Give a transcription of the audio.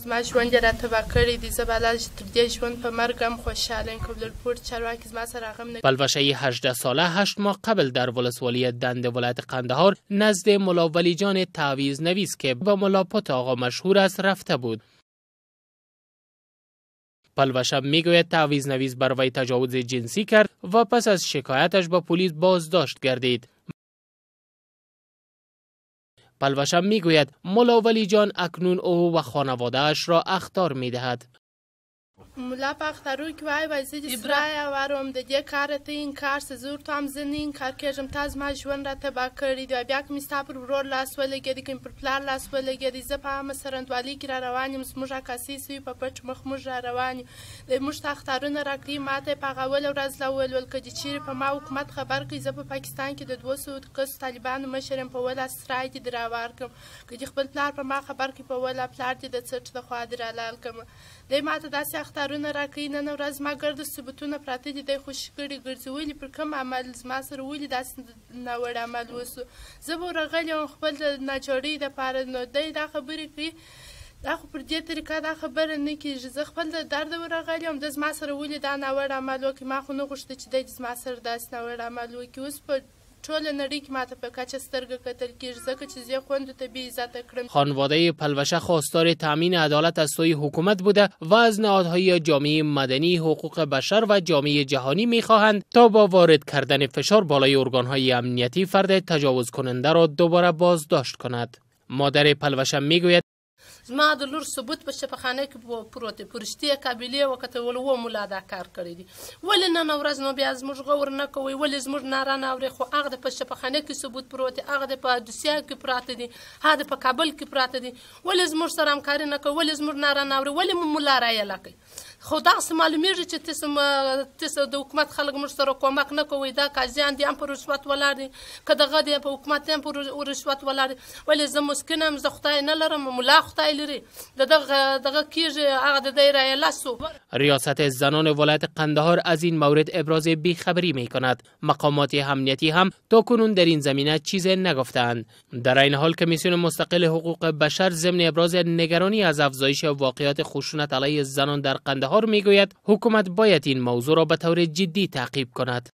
زما ژوند یې راته تباه کړی دی. زه به لا تر دې ژوند په مرګ هم خوشحاله یم، که لوړپوړي چارواکي زما سره هغه هم نه. پلوشه 18 ساله 8 ماه قبل در ولسوالی دند ولایت قندهار نزد ملا ولی جان تعویض نویس که به ملا پت آقا مشهور است رفته بود. پلوشه میگوید تعویض نویس بر وی تجاوز جنسی کرد و پس از شکایتش به پلیس بازداشت گردید. پلوشه میگوید ملا ولی جان اکنون او و خانواده‌اش را اخطار میدهد. ملا په اخترو کې وایي، وایي زه دې سرای وروم، د دې کاره ته انکار څه، زه ورته وایم زه نه انکار کېږم، تا زما ژوند را تباه کړی دی. بیا که مې ستا پر ورور لاس ولګېدی، که مې پر پلار لاس ولګېدی، زه په عامه څارندوالۍ کې را روان یم، زموږ عکاسۍ سوي په پټ مخ موږ را روان یو، دی موږ ته اخطارونه راکوي. ما ته یې په هغه اوله ورځ لا وویل، ویل که دې چېرې په ما حکومت خبر کړي، زه په پاکستان کې د 200 کسو طالبانو مشر یم، په ولا سرای دې در هوار کړم، که دې خپل پلار په ما خبر کړي، په ولا پلار دې د څټ د خوا در حلال کړم. دی ما ته داسې اخطارونه راکوي. نن ورځ زما ګرده ثبوتونه پراته دي، دی خوشي کړي ګرځي. ولې پر کوم عمل زما سره ولې داسې ناوړه عمل وسو؟ زه به ورغلې وم خپل د ناجوړۍ دپاره، نو دی دا خبرې کوي، دا خو پر دې طریقه دا خبره نه کېږي. زه خپل د درده ورغلې وم، ده زما سره ولې دا ناوړه عمل وکړي؟ ما خو نه غوښته چې دی زما سره داسې ناوړه عمل وکړي. اوس په ټوله نړۍ کې ماته په کچه سترګه کتل کېږي، ځکه چې زه خوندو ته بې عزته کړم. خانواده پلوشه خواستار تامین عدالت از سوی حکومت بوده و از نهادهای جامعه مدنی، حقوق بشر و جامعه جهانی میخواهند تا با وارد کردن فشار بالای ارگانهای امنیتی فرد تجاوز کننده را دوباره بازداشت کند. مادر پلوشه میگوید زما د لور ثبوت په شفاخانه کې پروت دی، پرشتې قابلې وکتل، ول و ملا دا کار کړی دی، ولې نن ورځ نو بیا زموږ غور نه کوئ، ولې زموږ ناره نه اورئ؟ خو هغه د په شفاخانه کې ثبوت پروت دی، هغه د په دوسیه کې پراته دي، هغه د په کابل کې پراته دي، ولې زموږ سره همکاري نه کوئ، ولې زموږ ناره نه اورئ، ولې مو ملا رایله کوي؟ خو دغسې معلومیږي چې تاسو د حکومت خلک موږ سره کومک نه کوئ، دا قاضیان دي هم په رشوت ولاړ دي، که دغه دی په حکومت هم په رشوت ولاړ دي. ولې زه مسکین یم، زه خدای نه لرم، ملا خدای لري، د دغه کېږي هغه د دی رایله سو. ریاست زنان ولایت قندهار از این مورد ابراز بیخبری می کند. مقامات امنیتی هم تا کنون در این زمینه چیز نگفتند. در این حال کمیسیون مستقل حقوق بشر ضمن ابراز نگرانی از افزایش واقعات خشونت علیه زنان در قندهار میگوید حکومت باید این موضوع را به طور جدی تعقیب کند.